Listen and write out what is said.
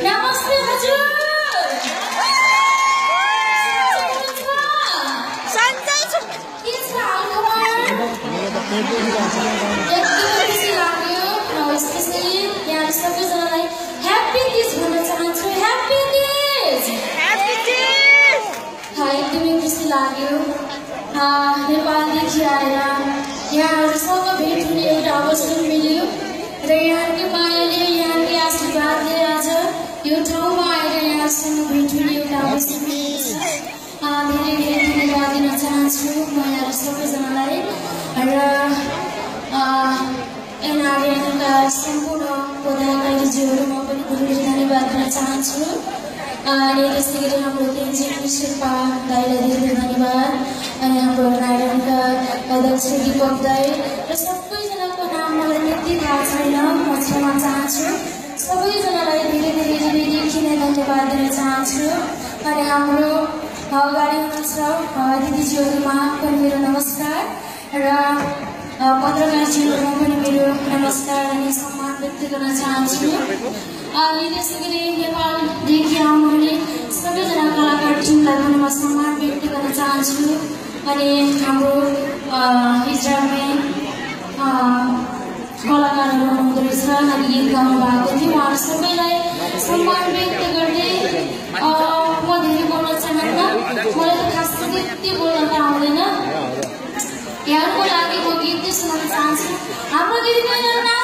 नमस्ते हजुर सन्चै छु के छ हालखबर एकदमै खुसी लाग्यो र स्पेशली यहाँ सबैजनालाई ह्यापी तीज भन्न चाहन्छु ह्यापी तीज एकदमै खुसी लाग्यो नेपालदेखि आएर यहाँहरूसँग भेट हुने एउटा अवसर मिल्यो र यहाँकै मायाले यहाँकै आशीर्वादले आज यो ठाउँमा आएर यहाँसँग भेट हुने एउटा अवसर मिलेको छ धेरै धेरै धन्यवाद दिन चाहन्छु म यहाँहरू सबैजनालाई र एनआरएनका सम्पूर्ण पदाधिकारीज्यूहरूमा पनि धेरै धन्यवाद दिन चाहन्छु अनि त्यस्तै गरी हाम्रो तेन्जिङ शेर्पा दाइलाई धेरै धन्यवाद अनि हाम्रो नारायणका अध्यक्ष दीपक दाइ र सबैजनाको नाम मलाई त्यति थाहा छैन म क्षमा चाहन्छु सबैजनालाई धेरै धेरै हृदयदेखि नै धन्यवाद दिन चाहन्छु अनि हाम्रो अगाडि हुनुहुन्छ दिदीज्यूहरूमा पनि मेरो नमस्कार र पत्रकारज्यूहरूमा पनि मेरो नमस्कार अनि सम्मान व्यक्त गर्न चाहन्छु अनि त्यसै गरी नेपालदेखि आउनुहुने सबैजना कलाकारज्यूलाई पनि म सम्मान व्यक्त गर्न चाहन्छु अनि हाम्रो इजरायलमै कलाकारहरू हुनुहुँदो रहेछ अनि गीत गाउनु भएको थियो उहाँहरू सबैलाई सम्मान व्यक्त गर्दै म धेरै बोल्न चाहन्न मलाई त खास त्यति बोल्न त आउँदैन यहाँको लागि म गीत सुनाउन चाहन्छु हाम्रो दिदीबहिनीहरू